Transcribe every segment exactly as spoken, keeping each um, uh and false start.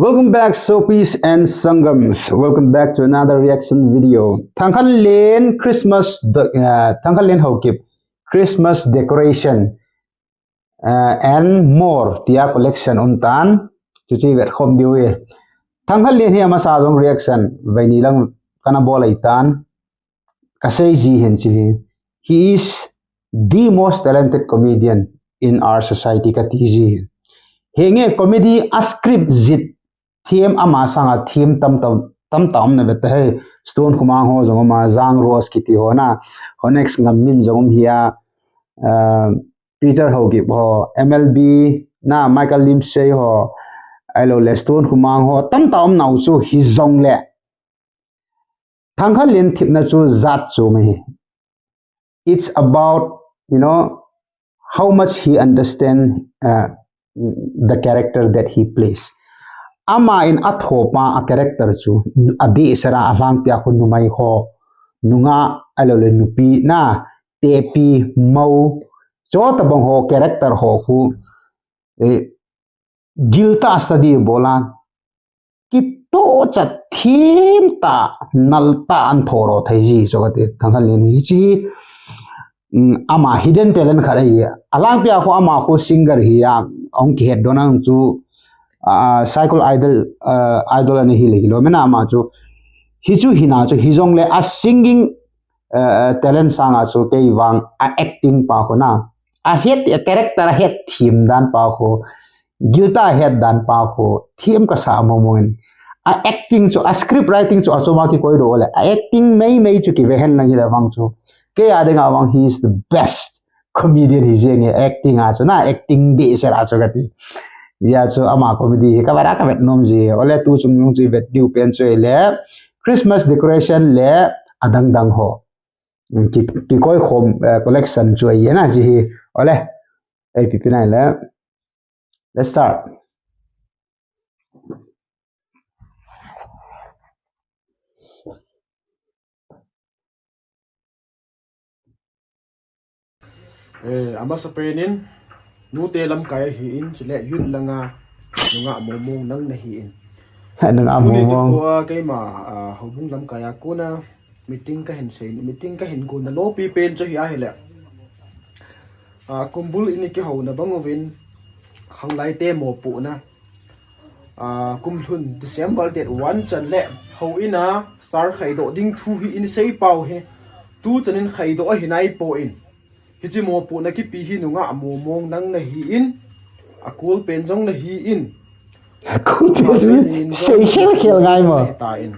Welcome back, Sopis and Sangams. Welcome back to another reaction video. Thangkhanlen Christmas, de- uh, Thangkhanlen Haokip Christmas decoration uh, and more tia collection um tan. Chuche vet khom diu e. Thangkhanlen hi amasa jong reaction veini lang kana bol tan. Kasei ji hin chi hi. He is the most talented comedian in our society kati ji hin. Henge comedy a script jit them ama sanga them tam tam tam tam na beta hei Stone Khumang ho jong ama Jang Rose kiti ho na ho next ngam min jong um hia uh, Peter Haokip ho M L B na Michael Limsei ho ailo le Stone Khumang ho tam tam na u chu hi jong le Thangkhanlen thipna chu jat chu mai. It's about, you know, how much he understand uh, the character that he plays. Ama in a thopa a character chu a di sera a hlang pia khu numei ho nunga a lo le nupi na tepi mau cho tabang ho character ho khu eh, gilta study bolan kito chat them ta nal ta an thoro thei ji cho kati Thangkhanlen hi chi um, ama hidden talent khat ahi alang pia khu ama khu singer hi a ong ki het don ang chu uh, cycle idol uh, idol ani hi le hi lo mena ama chu hi chu hina chu hi jong le a singing uh, talent sanga chu kei vang a acting pa khu na a het a character a het them dan pa khu gilta het dan pa khu them kasa mo mo in a acting chu a script writing chu a choma ki koi do le a acting mei mei chu ki vehen lang hi le vang chu kei a dinga vang he is the best comedian hi jeng e acting a chu na acting de se ra chu kati ya chu ama comedy hi ka bara ka vet nom ji ole tu chung nung chu vet diu pen chu le Christmas decoration le adang dang ho ki ki koi khom uh, collection chu ai na ji hi ole ai pi pi nai le let's start Eh, amasa penin nute lamkai ahi in chule yut langa nunga momong nang nahi in nunga momong ko keima uh, hobung lamkai a kona meeting ka hin sei meeting ka hin kona lopi pen chu hi ahile uh, kumbul ini ki hona banguvin khanglai te mo pu na uh, kumlhun December date one chan le ho ina star khaidoh ding thu hi in sei pau hi tu chanin khaidoh ahi nai po in hichi mo pu na kipi hi nunga mo mong nang nahi in a kul pen jong nahi in a kul pen jong sei khel khel ngai mo ta in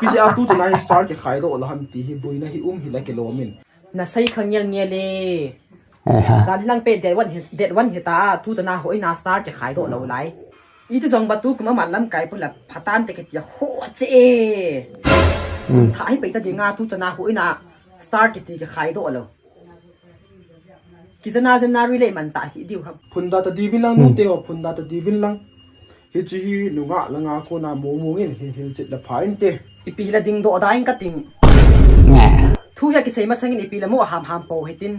Pi si a tu chana hi star ki khaidoh lo ham ti hi buina hi um hi la ki lomin. Na sai khang ngel ngel e. Jan lang pe det wan het det wan heta tu chana hoi na star ki khaidoh lo lai. Iti jong ba tu kuma man lamkai pula phatan te ke tia ho che e. Tha hi pe ta dinga tu chana hoi na star ki ti ki khaidoh lo. Kijana jana ri le man ta hi diu ham. Phunda ta divin lang nu te ho phunda ta divin lang. Hichi hi nunga langa kona mo mo ngin hin hil chit la pha in te. Ipi la ding do da in ka ting. Thu ya kisei masangin ipi la mo ham ham po hitin.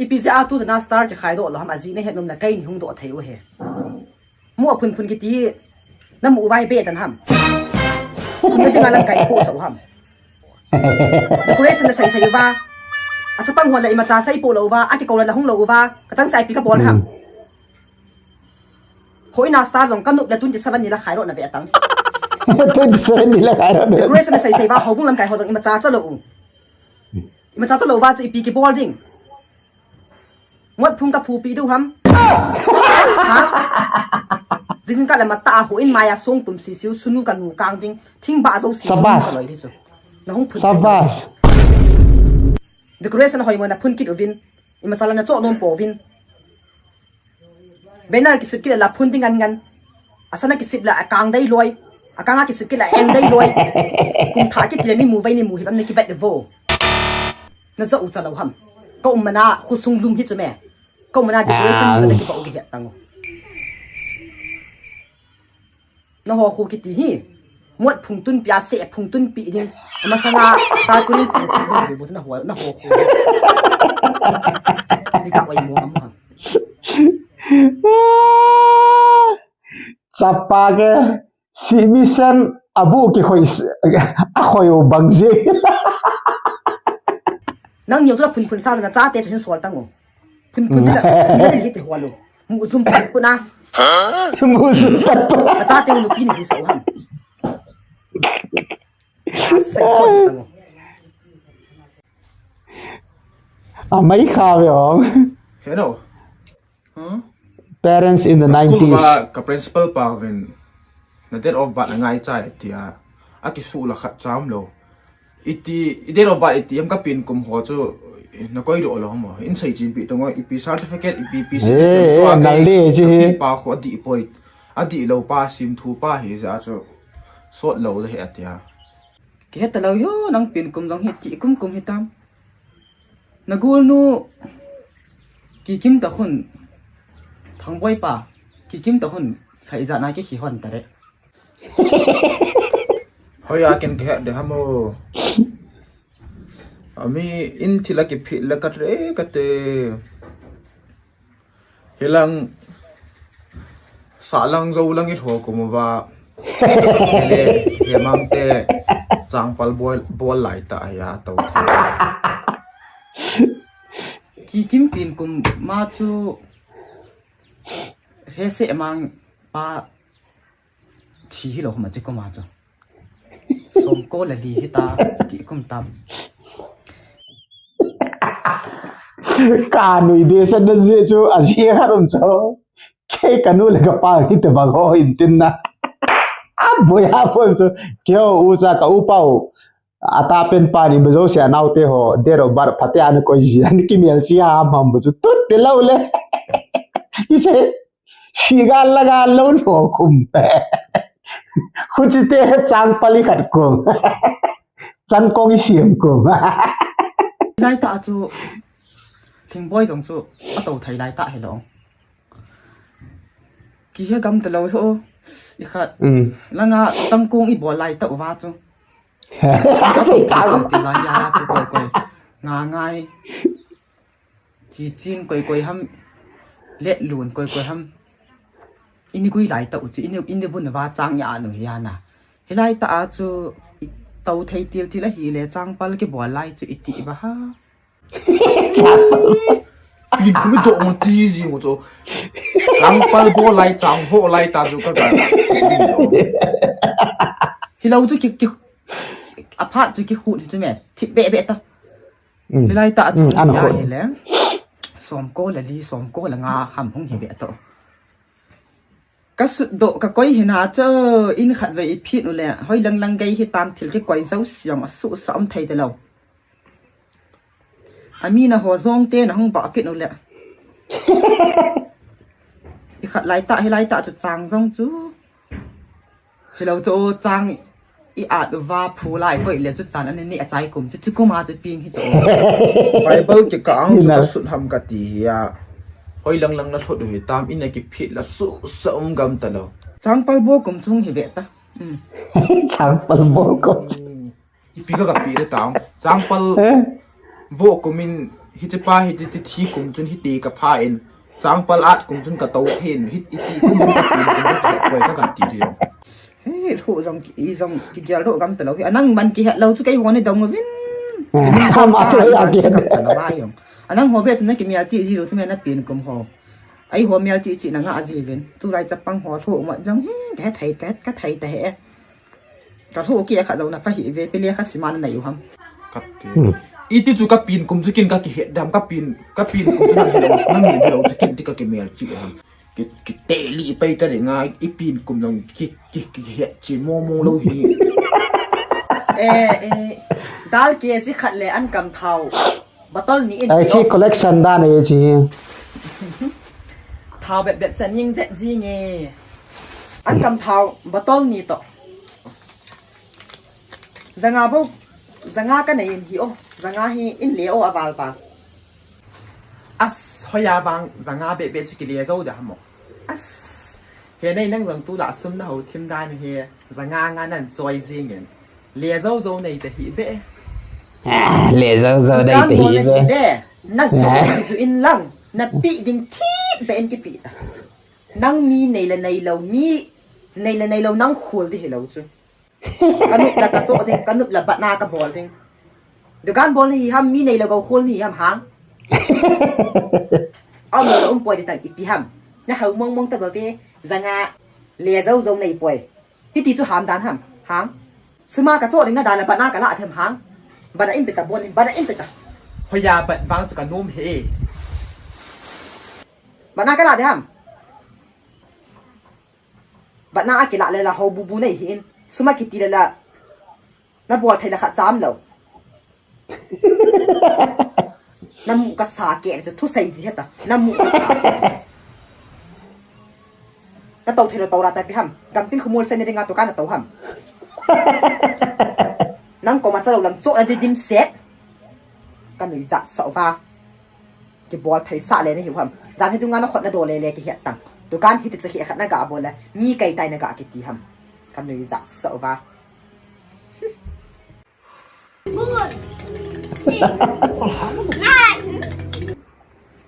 Ipi ja tu na star ki khaidoh lo ham aji ne het nom la kai ni hung do thei u he. Mu a phun phun kiti na mu vai be tan ham. Tun na dinga lam kai po sau ham. Decoration na sai sai uva. A chapang hon la ima cha sai po lo uva, a ki ko la hung lo uva, ka chang sai pi ka bol ham. Hoi na star jong ka nup la twenty seven ni la khai ro na ve tang. Twenty seven ni la khai ro. Decoration na sai sai uva, ho bung lam kai ho jong ima cha cha lo u. Ima cha cha lo uva chu ipi ki bol ding. Ngot phung ka phu pi du ham. Ha? Jing ka la mata ho in maya song tum si siu sunu ka nu kang ding. Thing ba jo si sunu ka loi di chu. Na hung phun. Sabas. Decoration hoi mo na phun kit uvin. Ima chala na cho nom po vin. Banner kisip kit la phun ding ngan ngan. Asana kisip la akang dai loi. Akanga kisip kit la eng dai loi. Kum tha kit la ni mu vai ni mu hi bam ni ki vai vo. Na zo u cha lo ham. Ka um mana khu sung lum hi chu me. Ka um mana decoration ka ki ba u ki het tang u. Na ho khu kiti hi. Muat phung tun pia se phung tun pi ding. Ama sanga ta ku ling khu pi ding bu na ho na ho khu. Ni ka oi mo mo. Chapa ke, si mi sen abu ki khoi, a khoi u bang je. Nang nio chu la phun phun sa na chate chu sol tang u. Phun phun te la, phun te la hi te hua lo. Mu zum pat pun a. Mu zum pat pun a. Na chate u nupi ni hi sa u ham. Sai sol tang u. A mai kha ve ong. Hello. Huh? Parents in the Ka school nineties. Ka principal pa vin na date of birth na ngai chai tia. A kisu la khat cham lo. Iti, i date of birth iti, em ka pin kum ho chu, na koi lo lo mo. In sai chin pi to ngo, ipi certificate, ipi, ipi Hey, signature to a ngal kei, le chi hi. Pi pa kho di poi. A di lo pa sim thu pa hi sa chu. Sot lo le he atia. Ki het lo yo, nang pin kum dong hi ti kum kum hi tam. Na gul nu, ki kim ta khun, Thangboi pa, ki kim ta khun, sai za na ki khi hon ta re. Hoi a ken ke de hamo. Ami in thila ki phit la ka re ka te. Hilang sa lang zo lang i tho ko mo ba. Hele, he mang te changpal bol, bol lai ta ya to the. Ki kim pin kum ma chu he se mang pa thi hi lo ma chi ko ma chu. Som ko la li hi ta, ti kum tam. Ka nui de sa na je chu, a je ha rum chu. Ke ka nu le ka pa hi te ba go in tin na. A boi ha pon chu. Ke o u sa ka u pa u. A ta pen pa ni ba zo se a nau te ho. De ro bar pa te an ko ji. An ki mel chi a mam bu chu. Tut te lo le. Ki se. Sigal lagal lo lo kum. Khuchite changpal i khat kum. Changkong i siam kum. Lai ta chu, Thingboi jong chu, a to thei lai ta hi lo. Ki he gam ta lo ho. I khat. Mm. Langa changkong i bol lai ta uva chu. Sei ta ko. Ti lai ya chu koi koi. Nga ngai. Chi chin koi koi ham, let lun koi koi ham. Ini gui lai ta u chu, ini, ini bun va chang ya nu hi ana. Hi lai ta a chu, i to thei til til a hi le changpal ki bol lai chu i ti ba ha. Pin kum i do on ti ji mo chu. Changpal bol lai chang ho lai ta chu ka ka. Hi lo chu ki, ki, a phat chu ki khut hi chu me. Thip be be ta. Mm. Hilai ta a chang mm, ya hi le. Som ko la li, som ko la nga ham hung hi ve to. Ka sut do, ka koi hi na cho, in khat ve i phin u le. Hoi lang lang gei hi tam thil ki koi zo siam a su sa om thei de lo. Ami na ho zong te na hung ba kin u le. I khat lai ta, hi lai ta chu chang zong chu. Hi lo chu chang i at uva phu lai koi le chu chan ani ni a chai kum chu, chu kum a chu ping hi chu. Bible ki ka ang chu ka sut ham ka ti hi a. Hoi lang lang na thot u hi tam in a ki phit la su sa um gam ta lo. Changpal bo kum chung hi ve ta. Mm. Changpal bo kum. Ipi ka ka pi re tang. Changpal eh? Vo kumin, hiche pa, hiti, ti thi kum chun hiti ka pha in. Changpal at kum chun ka to thin. Hit, iti kum ka pi kum ka koi ka ka ti ri. He, hu jong ki, i jong ki gel ro gam ta lo. Hi, anang man ki het lo chu kei ho ni dong vin. Ham a chu ya ki. Gam ta lo ba yong. Anang ho be chu na ki mial chi ji lo chu me na pin kum ho. Ai ho mial chi chi na nga ji vin. Tu lai chapang ho hu ma jong he, ka thei, ka, ka thei ta he. Ka lhu ki kha zo na pha hi ve, pele kha sima na nei u ham. Khat ke. Hmm. Iti chu ka pin kum chu kin ka ki het dam, ka pin, ka pin kum chu nang hi lo, nang ni lo chu kin ti ka ki mel chi ham. Ki, ki te li pai ta ri nga, i pin kum nang ki, ki, ki het chi mo mo lo hi. Eh, eh, dal ke chi khat le an kam thau. Bottle ni in. Ai, chi collection dan ai chi. Thau bep bep chan ning jet ji nge. An kam thau bottle ni to. Zanga bo, zanga ka nei in hi o. Zanga hi in le o aval val. As, hoya vang zanga bep bep chi ki le zo da mo. As, he nei nang zang tu la sum na ho thim dan he. Zanga nga nan choi ji ngen. Le zo zo nei ta hi be. Ah, le zo zo dai te hi ve. Na zo ki zu in lang. Na pi ding thi be en ki pi ta. Nang mi nei le nei lo mi nei le nei lo nang khul di hi lo chu. Ka nup la ka cho ding, ka nup la batna ka bol ding. Dukan bol ni hi ham, mi nei lo go khul ni hi ham hang. Am lo um poi di tang ipi ham. Na hau mong mong ta ba ve, zanga le zo zo nei poi. Hiti chu ham dan ham, hang. Suma ka cho ding na dan la batna ka la them hang. Batna in pe ta bol ni, batna in pe ta. Hoya bat vang chu ka num he. Batna ka la de ham. Batna a kila le la ho bu bu nei hi in. Suma kiti le la. Na bol thei la kha cham lo. Na mu ka sa ke chu thu sei ji heta. Na mu ka sa ke chu. Na to thei lo to ra ta pi ham. Gam tin khumul sen ringa to ka na to ham. Nang ko ma cha lo lam cho na di dim set. Ka nui za sa va. Ki bol thei sa le na hi ham. Jan hi dunga na khot na do le le ki het tang. Dukan hi ti cha khi khat na ga bol le. Mi kai tai na ga ki ti ham. Ka nui za sa va.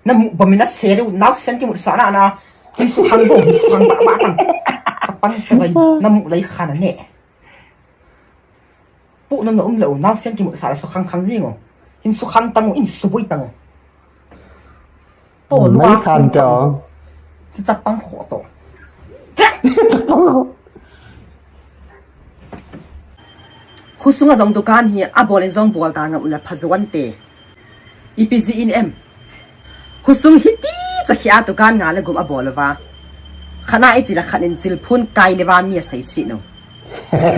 Na mu ba mina seru nau sen ki mu sa na na. Hin su hang do, hin su hang ba ba tang. Sa pang sa vai. Na mu lai khana ne. Pu nang na um lou, nau sen ki mu sa la su khang khang jing o. Hin su khang tang o, hin su bui tang o. To lu a khan to. Ti chapang kho to. Khusunga jong dukan hi a bol in jong bol ta nga ula phajuan te. Ipi ji in em. Khusung hiti cha khi a dukan nga le gum a bol uva. Khana i chi la khan in chil phun kai le va mi a sei si no.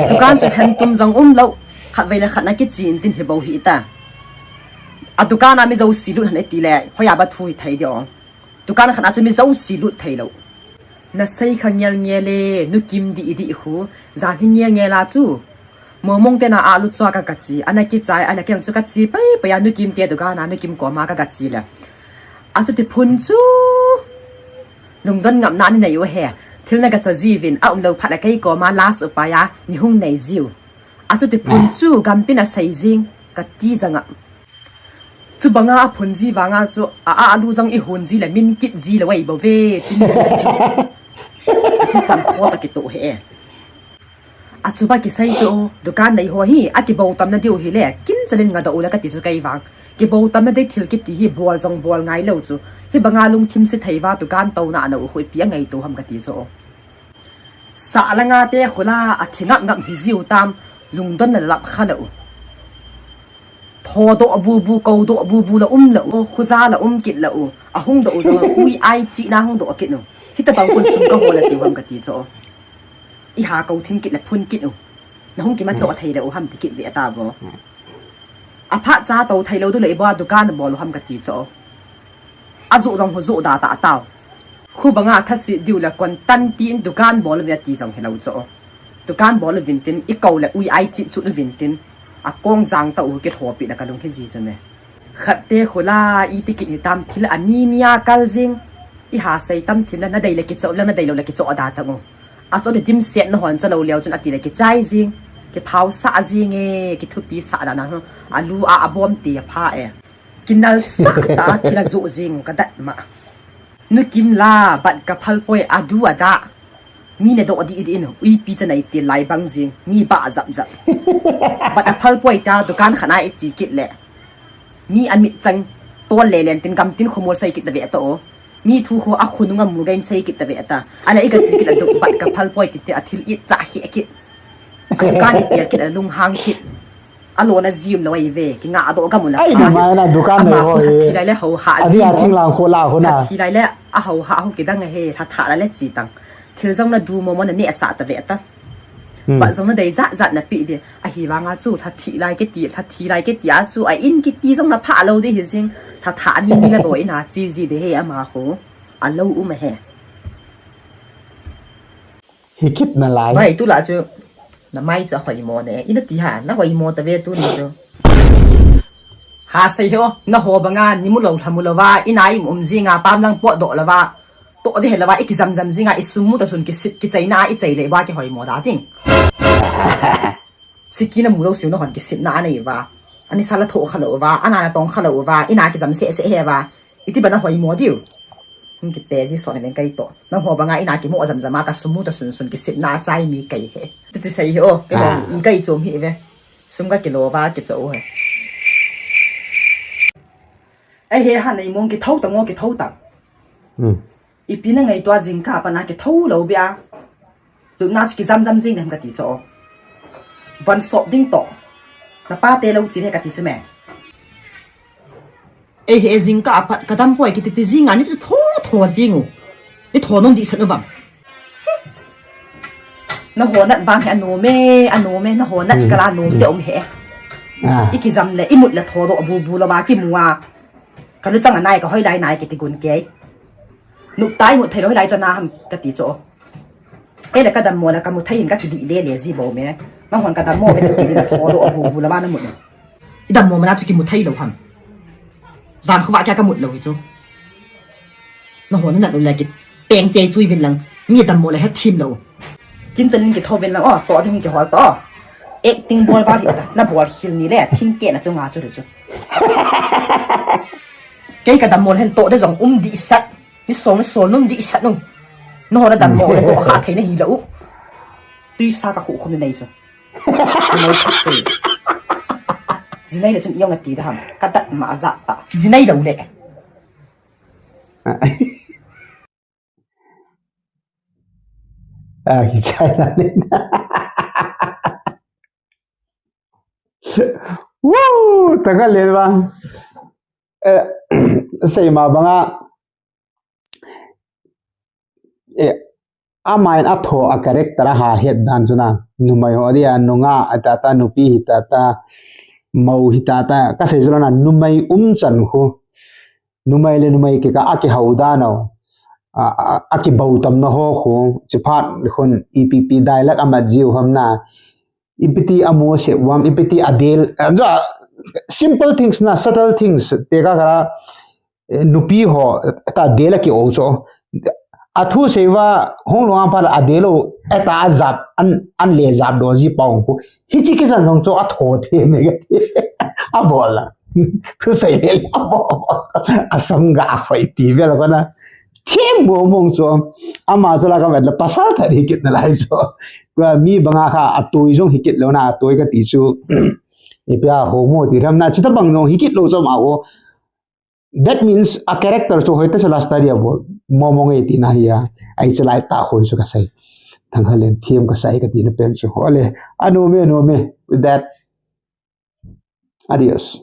Dukan chu hen tum jong um lo. Khat vei le khat na ki chi in tin hi bo hi ta. A dukan a mi jo si lut han e ti le. Hoya ba thu hi thei di ong. Dukan khat a chu mi jo si lut thei lo. Na sei kha ngel ngel e, nu kim di i di khu, jan hi ngel ngel a chu. Momong te na alu chua ka ka chi, ana ki chai, ana keng chu ka chi, pai pai a nu kim te dukan a nu kim koma ka ka chi le. A chu ti phun chu. Lungdon ngam na ni nei u he, thil na ka cho ji vin, a um lo phat a kei koma last upai a, ni hung nei jiu. A chu ti phun chu, gam tin a sei jing, ka ti jang a. Chu banga a phun ji vanga chu a, a, a lu jong i hun ji le min kit ji le wei bo ve, chin ji chu. A thisan kho ta ki to he e. A chu ba ki sei chu, dukan nei ho hi, a ki bo tam na diu hi le, kin chalin nga do u le ka ti chu kei vang. Ki bo tam na dei thil ki ti hi bol jong bol ngai lo chu. Hi banga lungthim si thei va dukan to na na u hui pi a ngai to ham ka ti chu. Sa la nga te khula a thi ngap ngap hi jiu tam, lungdon na lap kha lo u. Tho do bu bu, ko do bu bu la um la u, khuza la um kit la u, a hung do u jong ui ai chi na hung do kit no. Hita bang kun sum ka ho la ti ham ka ti cho. I ha ko thim kit la phun kit u. Na hung ki ma cho thei la u ham ti kit ve ta bo. A phat cha to thei lo du le i bo dukan bol u ham ka ti cho. A ju jong hu ju da ta tao. Khu banga thasi diu le kon tan tin dukan bol ve ti jong hi lo cho. Dukan bol u vin tin, i ko le ui ai chi chu u vin tin. A kong jang ta u ki tho pi na ka lung hi ji chu me. Khat te khula i ti kit hi tam thil a ni ni a kal jing. I ha sei tam thim la na dei le ki cho la na dei lo le ki cho da ta ngo. A cho ti dim set na hon cha lo leo chun a ti le ki chai jing. Ki phau sa jing e, ki thupi sa da na hu. A lu a a bom ti a pha e. Ki nal sa ta thil a ju jing ka dat ma. Nu kim la, bat ka phal poi a du a da. Mi ne do di di in, ui pi cha nai ti lai bang jing, mi ba zap zap. Bat a phal poi ta, dukan khana i chi kit le. Mi a mit chang, tol le len tin gam tin khomol sai kit ta ve ta o. Mi thu kho a khunung a mu gain sai kit ta ve ta. A le i ka chi kit la duk bat ka phal poi ti ti a thil i cha hi kit. A dukan i pial kit a lung hang kit. A lo na jium lo ai ve, ki nga a do ka mu la. Ai, na mai na dukan nei ho. Kha thi lai le ho ha a ji. A thing lang kho la ho na. Kha thi lai le a ho ha ho ki dang he, tha tha la le chi tang. Thil jong na du mo mo na ne sa ta ve ta. Hmm. Ba jong na dei jat jat na pi de. A hi vanga chu tha thi lai ke ti, tha thi lai ke ti a chu a in ki ti jong na pha lo de hi jing. Tha tha ni ni la bo in a chi ji de he ama ho. A lo um he. Hi kit na lai. Bai, tu la chu. Na mai chu a hoi mo ne. I na ti ha, na hoi mo ta ve tu ni chu. Ha sei ho, na ho banga, ni mu lo, lha mu lo va, i na i um jing a, pam lang po do lo va. To de he lo va, i ki jam jam jing a, i sum mu ta sun ki sip, ki chai na, i chai le va ki hoi mo da ting. Siki na mu lo siu na hon ki sip na a nei va. Ani sala tho kha lou va, ana na tong kha lou va, ina kijam se se he va. Iti bana hoi mo diu. Hung kite ji so ne ven kai to. Nang ho banga ina kimo jam jama ka sumu ta sun sun ki sipna chai mi kai he. Tuti sai he o, kai ho i kai chom hi ve. Sum ka kilo va ki cho he. Ai he ha nei mong ki thau ta ngo ki thau ta. Hmm. Ipi na ngaito a jingkah a pat na kithou lou bia. Tuna chu kijam jam jing dem kati chu. Van sop ding to. Na pa te lou chi le kati chu me. Ei he jingkah a pat ka dam poi kiti ti jing a ni chu tho tho jing u. Ni tho nom di san u bang. Na ho nat bang he a nom e, a nom e, na ho nat ka la nom te um he. Ah. I kijam le, i mut le tho do bu bu lo ba ki mu a. Ka nu chang a nai ka hoi lai nai kiti gun kei. Nup tai mut thei lo hoi lai chu na ham kati chu. Kei le ka dammo le ka mu thei hin ka kidi le le ji bo me. Nang hon ka dammo ve ti le tho do bu bu la ba na mut ne. I dammo ma na chu ki mu thei lo ham. Jan khuwa kya ka mut lo hi chu. Na hon na lo le ki peng te chui vin lang. Mi dammo le he thim lo. Kin chalin ki tho vin lang o, to ding ki hol to. Acting bol ba hi ta. Na bol hil ni le thing ke na chu nga chu chu. Kei ka dammo le hen to de jong um di sat. Ni sol, ni sol num di sat nung. No na dammo le to kha thei na hi la u. Tui sa ka khu khu ni nei chu. Ni nei kha se. Jinei le chun i ong na ti da ham. Ka dat ma za ta. Jinei lo le. Ah, hi chai na ni. Woo, ta ka le bang. Eh, sei ma banga. Eh, a main a tho a character a ha het dan chu na. Numei ho dia, nunga, a ta ta, nupi hi ta ta, mo hi ta ta. Ka sei chu na, numei um chan khu. Numei le numei kikah a kihou dan o. A, a, a kibou tam na ho khu. Chi phat khun ipi pi dialogue a mat jiu ham na. Ipi ti a mo se uam, ipi ti a del. A, jo, simple things na, subtle things. Te ka kara, eh, nupi ho, ta del a ki o cho. A thu sei va, hung lo ang pa la a del o, e ta a jap, an, an le jap do ji pa hung khu. Hi chi ki san jong cho a tho the me ke. A bol la. Thu sei le le a bol. A sam ga a khoi ti ve la ko na. Thim mo mong cho. Ama cho la ka vet la pasal ta di kit na lai cho. Kwa mi banga kha a tui jong hi kit lo na, a tui ka ti chu. Ipi a ho mo ti ram na, chi ta bang jong hi kit lo cho ma o. That means a character chu hoi ta chu last study a bol. Mo mo nge ti na hi a. Ai chu lai ta khun chu ka sai. Thang ha len thiam ka sai ka ti na pen chu. Ole, a no me, no me. With that, adios.